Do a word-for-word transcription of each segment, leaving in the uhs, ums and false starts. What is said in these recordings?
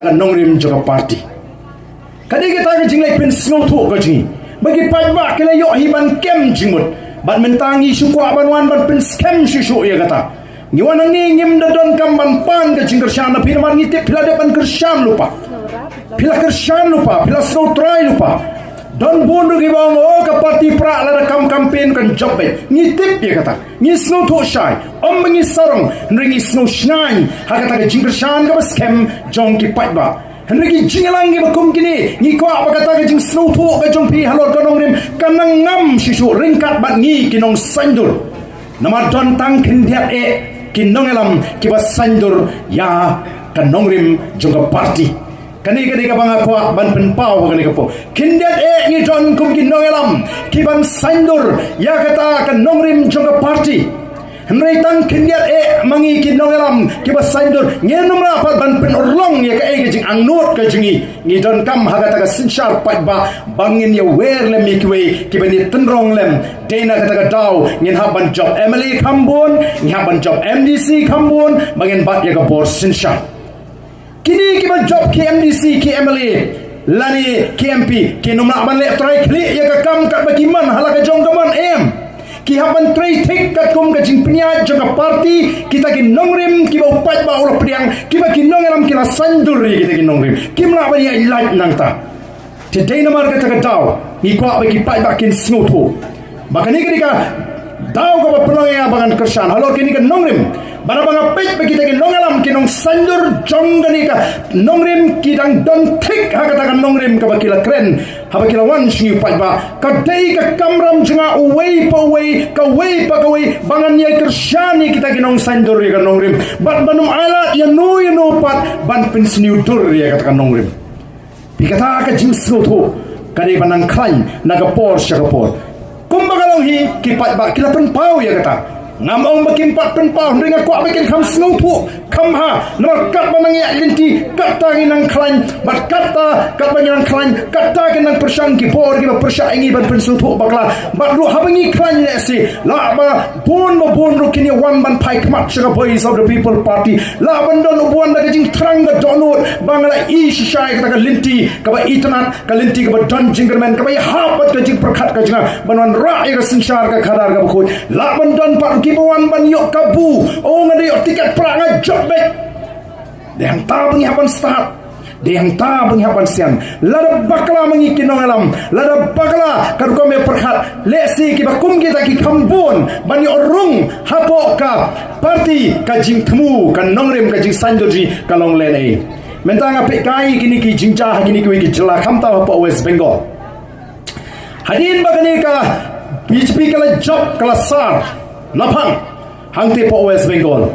ka nongrim jong ka party. Ka dei kata ka jingleh pynsngewthuh ka jong ngi ba ki paidbah ki la ïoh hi ban kem jingmut. Bad mynta ngi shu kwah ban wan ban pynskhem shuh shuh ïa kata. Ngi wan hangne ngim da donkam ban pan ka jingkyrshan na phi namar ngi tip phi la dep ban kyrshan lypa. Phi la kyrshan lypa, phi la sngewtrai lypa. Don bun ruh kiba ong, oh, ka party Prah lada kam campaign kan jop beit. Ngi tip ïa kata. Ngi sngewthuh shai. Ym ba ngi sarong, hynrei ngi sngew shngaiñ ha kata ka jingkyrshan kaba skhem jong ki paidbah. Hynrei ki jingïalang kiba kum kine, ngi kwah ba kata ka jingsngewthuh ka jong phi halor ka nongrim kan nang ngam shuh shuh ryngkat bad ngi ki nongsaiñdur. Namar don tang khyndiat eh ki nongïalam kiba saiñdur ïa ka nongrim jong ka party. Kane ka dei kaba nga kwah ban pynpaw ha kane ka por. Khyndiat eh ngi don kum ki nongïalam kiban saiñdur ïa kata ka nongrim jong ka party. Hynrei tang khyndiat eh ma ngi ki nongïalam kiba saiñdur, ngin ym lah pat ban pynurlong ïa kaei ka jingangnud ka jong ngi. Ngi donkam ha kata ka synshar paidbah ba ngin ïawer lem ïa kiwei kiban ïatynrong lem. Dei na kata ka daw ngin hap ban jop M L A kham bun, ngi hap ban jop M D C kham bun ba ngin bat ïa ka bor synshar. Kine kiba jop ki M D C, ki M L A lane ki M P kin ym lah ban leh trai khlieh ïa ka kam katba ki mon ha la ka jong ka mon, em. Ki hap ban trei thik katkum ka jingpynïaid jong ka party, kita ki nongrim kiba u paidbah u la pdiang, kiba ki nongïalam ki la saiñdur ïa kita ki nongrim. Kim lah ban ïaid lait nangta. Te dei namar kata ka daw ngi kwah ba ki paidbah kin sngewthuh ba kane ka dei ka daw kaba pynlong ïa ba ngan kyrshan halor kane ka nongrim. Bad haba nga peit ba kita ki nongïalam, ki nongsaiñdur jong kane ka nongrim ki dang don thik ha kata ka nongrim kaba ki la kren haba ki la wan sha ngi, u paidbah. Ka dei ka kamram jong nga uwei pa uwei, kawei pa kawei, ba ngan ïai kyrshan ïa kita ki nongsaiñdur ïa ka nongrim bad ban ym ailad ïano ïano pat ban pynsniew dur ïa kata ka nongrim. Bad kata ka jingsngewthuh ka dei ban nang khlaiñ na ka por sha ka por. Kumba ka long hi, ki paidbah ki la pynpaw ïa kata. Ngam ong ba kim pat pynpaw, hynrei nga kwah ba kin kham sngewthuh kham bha. Namar katba nang ïaid lynti, katta ngin nang khlaiñ. Bad katta, katba ngin nang khlaiñ, katta kin nang pyrshang ki bor kiba pyrshah ïa ngi ban pynsngewthuh bakla. Bad ruh haba ngi khlaiñ lehse, lah ba bun ba bun ruh kin ïa wan ban phai khmat sha ka Voice of the People Party. Lah ban don uba wan da ka jingthrang ka dohnud ba nga la ïohi shisha ïa kata ka lynti kaba itynnad, ka lynti kaba don jingkyrmen, kaba ïahap bad ka jingpyrkhat ka jong nga ban wanrah ïa ka synshar ka khadar kaba khuid. Lah ban don pat ruh kiba wan ban ïoh kabu, oh, nga da ïoh tiket Prah, nga jop beit. Dei hangta ba ngi hap ban stad. Dei hangta ba ngi hap ban sian. Lada bakla ma ngi ki nongïalam, lada bakla ka rukom ïa pyrkhat, lehse kiba kum kita ki kham bun ban ïoh rung hapoh ka party, ka jingthmu, ka nongrim, ka jingsaiñdur jong ngi ka long lehnohei. Mynta nga peit kai kine ki jingjia ha kine kiwei ki jylla, khamtam hapoh West Bengal. Hadien ba kane ka B J P ka la jop, ka la sar, la phang hangtei hapoh West Bengal.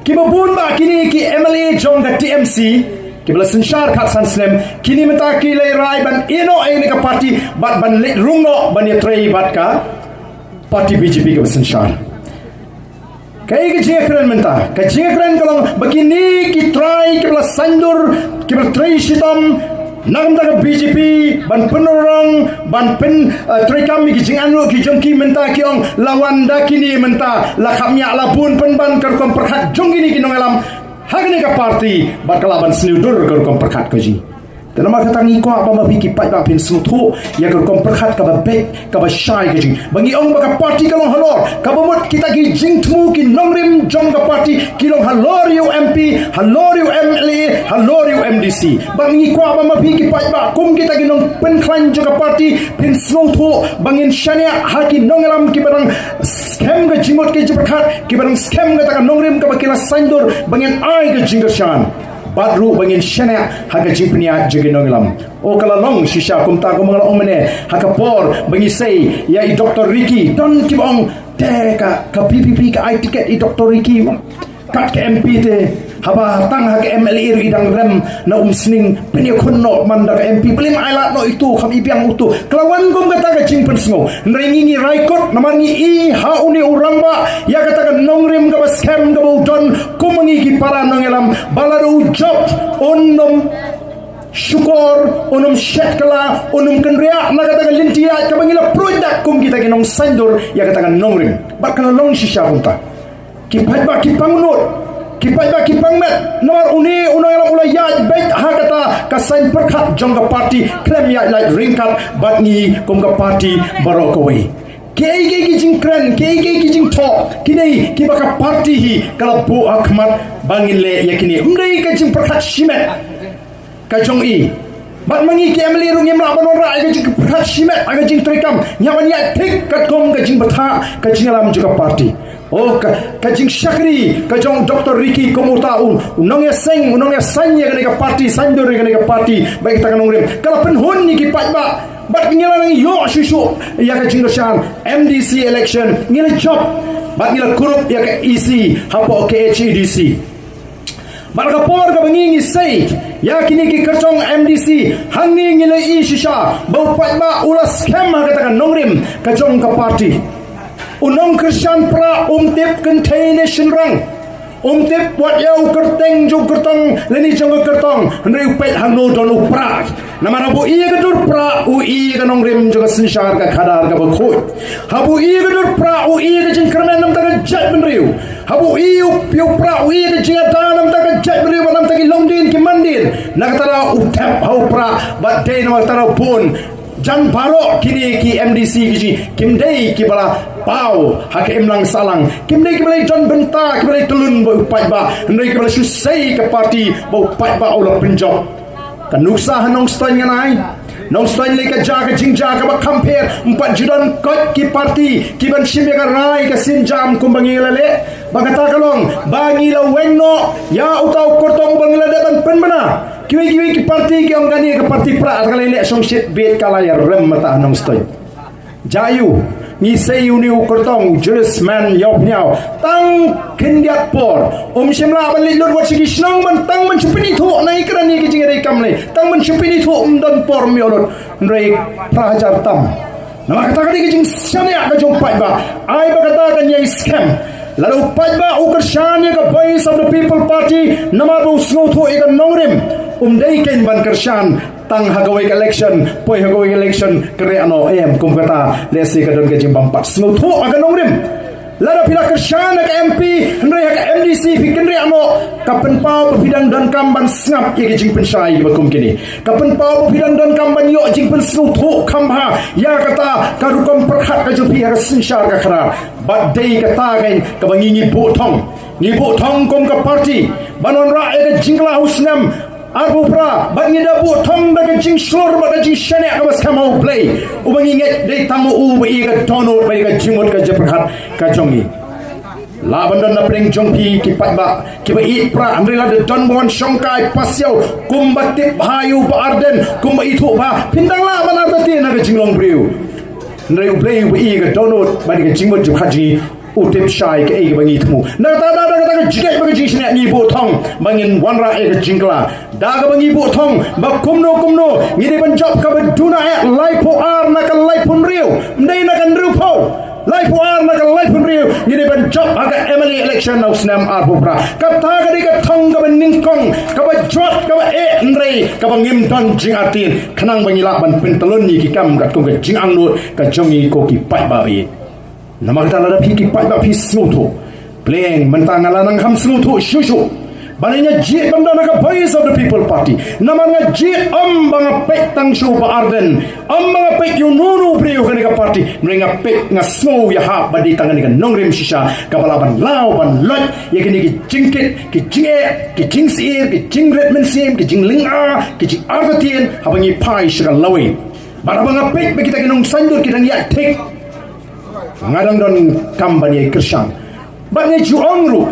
Kiba bun ba kine ki M L A jong ka T M C kiba la synshar khatsan snem, kine mynta ki la rai ban ïehnoh ïa kane ka party bad ban leit rung noh ban ïatrei bad ka party B J P kaba synshar. Kaei ka jingkren mynta? Ka jingkren ka long ba kine ki trai kiba la saiñdur, kiba la trei shitom na ka bynta ka B J P ban pynurlong, ban pyn, eh, treikam ïa ki jingangnud ki jong ki, mynta ki ong la wan da kine mynta, la khapngiah, la bun pynban ka rukom pyrkhat jong kine ki nongïalam ha kane ka party bad ka lah ban sniew dur ka rukom pyrkhat ka jong ngi. Te namar kata ngi kwah ba ma phi ki paidbah phin sngewthuh ïa ka rukom pyrkhat kaba beit, kaba shai ka jong ngi. Ba ngi ong ba ka party ka long halor, kaba mut kita ki jingthmu, ki nongrim jong ka party ki long halor ïa u M P, halor ïa u M L A, halor ïa u M D C. Bad ngi kwah ba ma phi ki paidbah kum kita ki nongpynkhlaiñ jong ka party phin sngewthuh ba ngin shaniah ha ki nongïalam kiba dang skhem ka jingmut ka jingpyrkhat, kiba dang skhem kata ka nongrim kaba ki la saiñdur, ba ngin ai ka jingkyrshan. Bad ruh ba ngin shaniah ha ka jingpynïaid jong ki nongïalam. Oh, ka la long shisha kumta, kumba nga la ong mynne, ha ka por ba ngi sei ïa i Doctor Ricky, don kiba ong te ka, ka P P P ka ai tiket i Doctor Ricky. Kat ka M P te, haba tang ha ka M L A ruh i dang rem na Umsning, pynïakhun noh man da ka M P, balei ym ailad noh ito, kham i biang uto. Ka la wan kum kata ka jingpynsngew. Hynrei ngi ngi rai kut namar ngi i ha une u rangbah ïa kata ka nongrim kaba skhem kaba u don kum ma ngi ki para nongïalam, ba lada u jop un ym shukor, un ym shet kylla, un ym kynriah na kata ka lynti ïaid kaba ngi la pruid dak kum kita ki nongsaiñdur ïa kata ka nongrim. Bad ka la long shisha kumta. Ki paidbah ki pang nud, ki paidbah ki pang met, namar une u nongïalam u la ïaid beit ha kata ka saiñ pyrkhat jong ka party khlem ïaid lait ryngkat bad ngi kum ka party baroh kawei. Kiei kiei ki jingkren, kiei kiei ki jingthoh, ki dei kiba ka party hi ka la buh ha khmat ba ngin leh ïa kine. Ym dei ka jingpyrkhat shimet ka jong i. Bad ma ngi ki M L A ruh ngim lah ban wanrah ïa ka jingpyrkhat shimet ha ka jingtreikam, ngi hap ban ïaid thik katkum ka jingbthah ka jingïalam jong ka party. Oh, ka, ka jingshakri ka jong Doctor Ricky kum uta u, u nongïaseng, u nongïasaiñ ïa kane ka party, saiñdur ïa kane ka party bad ïa kata ka nongrim, ka la pynhun ïa ki paidbah. Bad ngi la nang ïoh shuh shuh ïa ka jingkyrshan, M D C election ngi la jop bad ngi la kurup ïa ka E C hapoh K H A D C. Bad ka por kaba ngi ngi sei ïa kine ki kyrtong M D C, hangne ngi la i shisha ba u paidbah u la skhem ha kata ka nongrim ka jong ka party. U nongkyrshan Prah um tip kynthei ne shynrang, um tip wat ïa u kyrteng jong u kyrtong lane jong ka kyrtong, hynrei u peit hangno don u Prah. Namar haba u i ïa ka dur Prah u i ïa ka nongrim jong ka synshar ka khadar kaba khuid. Haba u i ïa ka dur Prah u i ïa ka jingkyrmen na ka bynta ka jaitbynriew. Haba u i ïa u Prah u i ïa ka jingïada na ka bynta ka jaitbynriew bad na ka bynta ki longdien ki mandien. Na kata ruh u thep ha u Prah bad dei na kata ruh bun jan baroh kine ki M D C ki jong ngi kim dei kiba la paw ha ka imlang sahlang, kim dei kiba la don bynta, kiba la tyllun bad u paidbah, hynrei kiba la shu sei ka party bad u paidbah u la pynjop. Ka nuksa ha Nongstoiñ ngan ai. Nongstoiñ lei ka jia ka jingjia kaba kham pher, ym pat ju don koit ki party ki ban shim ïa ka rai ka sienjam kumba ngi la leh. Ba kata ka long ba ngi la weng noh ïa uta u kyrtong uba ngi la dep ban pynbna. Kiwei kiwei ki party ki ong kane ka party Prah, kata ka lei leh shongshit beit ka la ïa rem mata ha Nongstoiñ. Jia ïa u, ngi sei une u kyrtong Julius Man Ïawphniaw, tang khyndiat por um shym lah ban leit lut wat sha ki shnong ban tang ban shu pynithuh, nang ïa kren ïa ki jingïadei kam lei, tang ban shu pynithuh um don por um ïoh lut. Hynrei phra hajar tam. Namar kata ka dei ka jingshaniah ka jong u paidbah. Ai ba kata kan ïai skhem. Lada u paidbah u kyrshan ïa ka Voice of the People Party namar ba u sngewthuh ïa ka nongrim, um dei kein ban kyrshan tang ha kawei ka election, poi ha kawei ka election kynriah noh, em, kum kata lehse ka don ka jingbym pat sngewthuh ha ka nongrim. Lada phi la kyrshan ha ka M P hynrei ha ka M D C phi kynriah noh, ka pynpaw ba phi dang donkam ban sngap ïa ki jingpynshai kiba kum kine. Ka pynpaw ba phi dang donkam ban ïoh jingpynsngewthuh kham bha ïa kata ka rukom pyrkhat ka jong phi ha ka synshar ka khadar. Bad dei kata kein kaba ngi ngi buh thong. Ngi buh thong kum ka party ban wanrah ïa ka jingkylla ha u snem arphew phra, bad ngi da buh thong da ka jingshlur bad ka jingshaniah kaba skhem ha U Blei uba ngi ngeit, dei tang ma u ba ïa ka dohnud bad ïa ka jingmut ka jingpyrkhat ka jong ngi. Lah ban don na pdeng jong phi ki paidbah kiba ïeit Prah, hynrei lada don ba wan shongkai pasiaw kumba tip bha ïa u Bah Ardent, kumba ithuh bha, phin dang lah ban artatien ha ka jinglong briew. Hynrei U Blei uba ïa ka dohnud bad ïa ka jingmut jingpyrkhat jong ngi u tip shai kaei kaba ngi thmu. Na kata, da, da kata ka jingkit bad ka jingshaniah ngi buh thong ba ngin wanrah ïa ka jingkylla. Da kaba ngi buh thong ba kumno kumno ngi dei ban jop kaba duna eh laiphew ar na ka laiphew hynriew. Ym dei na ka hynriewphew. Laiphew ar na ka laiphew hynriew ngi dei ban jop ha ka M L A election ha u snem arphew phra. Kata ka dei ka thong kaba nyngkong, kaba jot, kaba eh, hynrei kaba ngim don jingartatien, khnang ba ngi lah ban pyntyllun ïa ki kam katkum ka jingangnud ka jong ngi ko ki paidbah. Namar kata lada phi ki paidbah phi sngewthuh, pleng mynta nga la nang kham sngewthuh shuh shuh. Ba nga jied ban don ha ka Voice of the People Party. Namar nga jied ym ba nga peit tang sha u Bah Ardent, ym ba nga peit ïa uno uno u briew kane ka party. Hynrei nga peit, nga sngew ïa hap ba dei tang kane ka nongrim shisha kaba lah ban law ban loit ïa kine ki jingkit, ki jingeh, ki jingsyier, ki jingrit mynsiem, ki jinglynga, ki jingartatien haba ngi phai sha ka lawei. Bad haba nga peit ba kita ki nongsaiñdur ki dang ïaid thik, nga dang don kam ban ïai kyrshan. Bad nga ju ong ruh,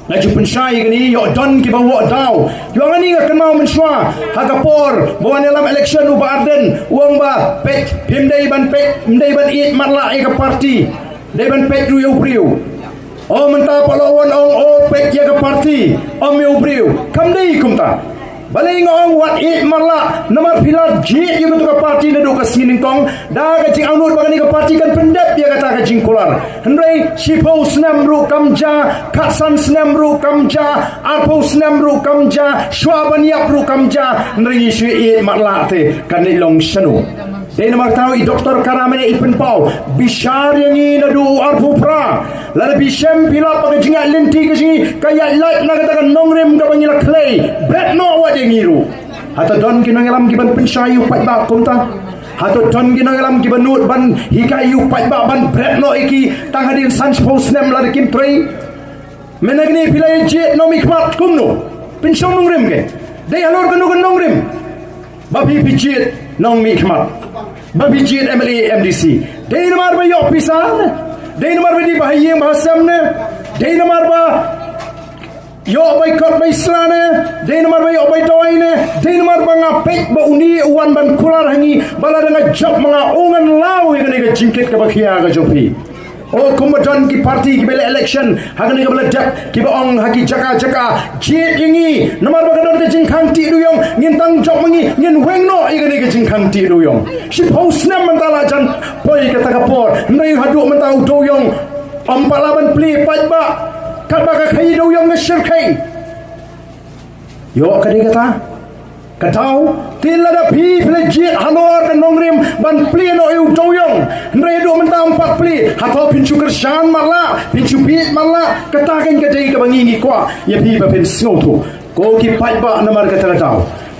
nga ju pynshai ïa kane, ïoh don kiba wad daw. Ïoh, nga ni nga kynmaw mynshuwa ha ka por ba wan ïalam election u Bah Ardent, u ong ba peit, phim dei ban peit, ym dei ban ïeit matlah ïa ka party, dei ban peit ruh ïa u briew. O mynta pat la wan ong, o peit ïa ka party, ym ïa u briew. Kam dei kumta. Balei nga ong wat ïeit matlah? Namar phi la jied ïa katu ka party naduh ka sngi nyngkong da ka jingangnud ba kane ka party kan pyndep ïa kata ka jingkular. Hynrei shiphew snem ruh kam jia, khatsan snem ruh kam jia, arphew snem ruh kam jia, shuwa ban ïap ruh kam jia. Hynrei ngi shu ïeit matlah te, kan leit long shano? Dei namar kata i Doctor Kara mynne i pynpaw, bishar ïa ngi naduh u arphew phra. Lada phi shem phi lap ba ka jingïaid lynti ka jong ngi ka ïaid lait na kata ka nongrim kaba ngi la khlei, bret noh wat ïa ngi ruh. Hato don ki nongïalam kiban pynshai ïa u paidbah kumta? Hato don ki nongïalam kiban nud ban hikai ïa u paidbah ban bret noh ïa ki tang hadien san shiphew snem lada kim trei? Mynta kine phi la ïa jied nongmihkhmat kumno? Pynshong nongrim ke? Dei halor kano ka nongrim ba phi phi jied nongmihkhmat, ba phi jied M L A, M D C? Dei namar ba ïoh pisa ne? Dei namar ba dei ba ha ïing ba ha sem ne? Dei namar ba ïoh bai kot bai sla ne? Dei namar ba ïoh bai dawai ne? Dei namar ba nga peit ba une u wan ban kular ha ngi ba lada nga jop ma nga, u ngan law ïa kane ka jingkit kaba khia ka jong phi. O, kumba don ki party kiba leh election ha kane kaba la dep, kiba ong ha ki jaka jaka, jied ïa ngi namar ba ka don ka jingkhang tih dewïong, ngin tang jop ma ngi, ngin weng noh ïa kane ka jingkhang tih dewïong. Shiphew snem mynta la jan poi kata ka por, hynrei haduh mynta u dewïong ym pat lah ban plie paidbah katba ka khaii dewïong ka shyrkhei. Ïoh ka dei kata ka daw? Te lada phi phi la jied halor ka nongrim ban plie noh ïa u dewïong, hynrei haduh mynta ym pat plie, hato phin shu kyrshan matlah, phin shu bieit matlah? Kata kan ka dei kaba ngi ngi kwah ïa phi ba phin sngewthuh. Ko ki paidbah, namar kata ka daw,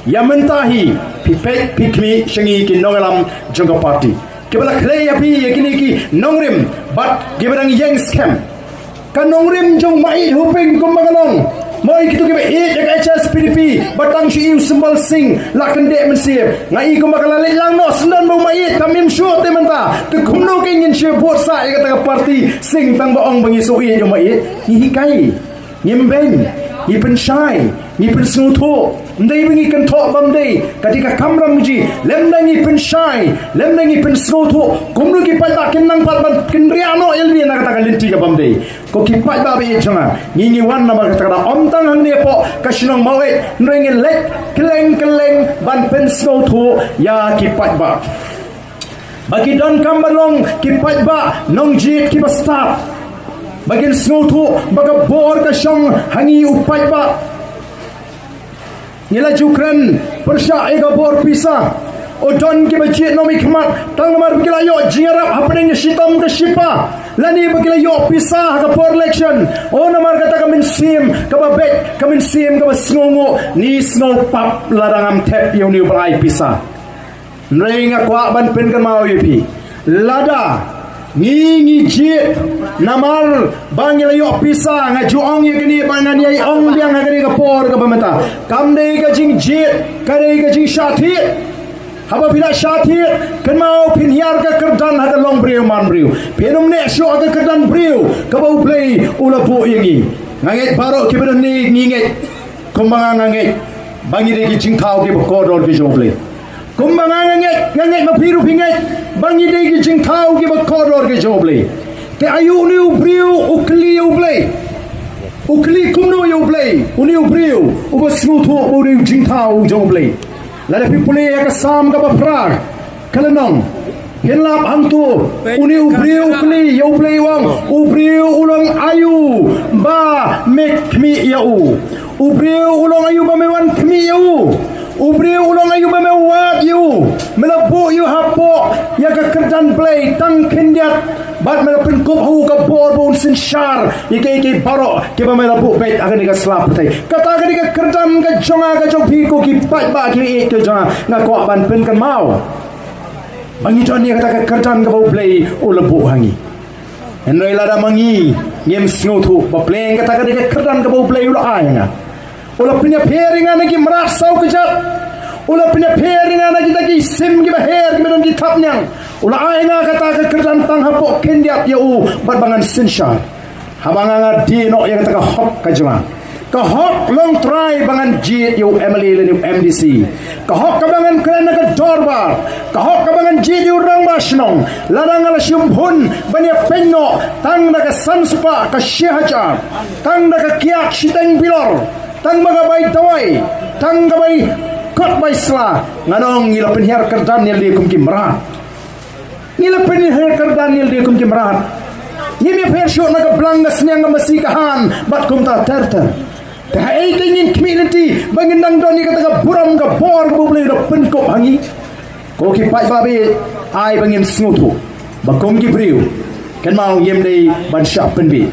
ïa mynta hi phi peit phi khmih sha ngi ki nongïalam jong ka party kiba la khlei ïa phi ïa kine ki nongrim bad kiba dang ïeng skhem. Ka nongrim jong Maieit Hoping kumba ka long, moi kito kiba ïeit ïa ka H S P D P ba tang shu ïa u symbol sing la kyndit mynsiem. Nga i kumba ka la leit lang noh syndon ba u Maieit kam im shuh te mynta. Te kumno ke ngin shu bud sah ïa kata ka party sing tang ba ong ba ngi shu ïeit ïa u Maieit? Ngi hikai, ngim beiñ, ngi pynshai, ngi pynsngewthuh. Ym dei ba ngi kynthoh bym dei, ka dei ka kamram jong ngi. Lymda ngi pynshai, lymda ngi pynsngewthuh, kumno ki paidbah kin nang pat ban kynriah noh ïa lade na kata ka lynti ka bym dei? Ko ki paidbah ba ïeit jong nga, ngi ngi wan namar kata ka daw, ym tang hangne hapoh ka shnong Maweit, hynrei ngin leit kylleng kylleng ban pynsngewthuh ïa ki paidbah. Ba ki donkam ban long ki paidbah nongjied kiba stad, ba kin sngewthuh ba ka bor ka shong ha ngi u paidbah. Ngi la ju kren pyrshah ïa ka bor pisa. O, don kiba jied nongmihkhmat tang namar ba ki la ïoh jingïarap hapdeng ka shitom ka shipa, lane ba ki la ïoh pisa ha ka por election. O, namar kata ka mynsiem kaba beit, ka mynsiem kaba sngewnguh, ngi sngew pap lada ngam thep ïa une uba la ai pisa. Hynrei nga kwah ban pynkynmaw ïa phi, lada ngi ngi jied namar ba ngi la ïoh pisa, nga ju ong ïa kane ba ngan ïai ong biang ha kane ka por kaba mynta, kam dei ka jingjied, ka dei ka jingshah thied. Haba phi la shah thied, kynmaw phin hiar ka kyrdan ha ka long briew man briew. Phin ym neh shuh ha ka kyrdan briew kaba U Blei u la buh ïa ngi. Nga ngeit baroh kiba don ne ngi ngeit kumba nga nga ngeit ba ngi dei ki jingthaw kiba kordor ki jong U Blei. Kumba nga nga ngeit, nga ngeit ma phi ruh phi ngeit ba ngi dei ki jingthaw kiba kordor ki jong U Blei. Te aïu une u briew u kylli ïa U Blei? U kylli kumno ïa U Blei une u briew uba sngewthuh ba u dei u jingthaw u jong U Blei? Lada phi pule ïa ka Salm kaba phra, ka lynnong, phin lap hangto, une u briew u kylli ïa U Blei, u ong, u briew u long aïu ba me khmih ïa u? U briew u long aïu ba me wan khmih ïa u? U briew u long aïu ba me wad ïa u? Me la buh ïa u hapoh ïa ka kyrdan Blei tang khyndiat, bad me la pynkup ha u ka bor ba un synshar ïa kiei kiei baroh kiba me la buh beit ha kane ka sla pyrthei. Kata ka dei ka kyrdan ka jong nga, ka jong phi, ko ki paidbah kiba ïeit ki jong nga. Nga kwah ban pynkynmaw ba ngi don ïa kata ka kyrdan kaba U Blei u la buh ha ngi. Hynrei lada ma ngi ngim sngewthuh ba pleng kata ka dei ka kyrdan kaba U Blei u la ai ha nga, u la pynïapher ïa nga na ki mrad saw kjat, u la pynïapher ïa nga na kita ki sim kiba her kiba don ki thapniang, u la ai ha nga kata ka kyrdan tang hapoh khyndiat ïa u bad ba ngan synshar. Haba nga nga die noh ïa kata ka hok ka jong nga. Ka hok long trai ba ngan jied ïa u M L A lane u M D C. Ka hok kaba ngan kren ha ka dorbar. Ka hok kaba ngan jied ïa u rangbah shnong. Lada nga la shim hun ban ïa pynnoh tang da ka san spah ka shi hajar, tang da ka kiad shiteng bilor, tang ba ka bai dawai, tang ka bai kot bai sla, nga ong ngi la pynhiar kyrdan ïa lade kum ki mrad. Ngi la pynhiar kyrdan ïa lade kum ki mrad. Ngim ïapher shuh na ka blang ka sniang, ka masi ka han bad kumta ter ter. Te haei te ngin khmih lynti ba ngin nang don ïa kata ka burom ka bor kaba U Blei u da pynkup ha ngi? Ko ki paidbah, ai ba ngin sngewthuh ba kum ki briew, kynmaw, ngim dei ban shah pynbieit.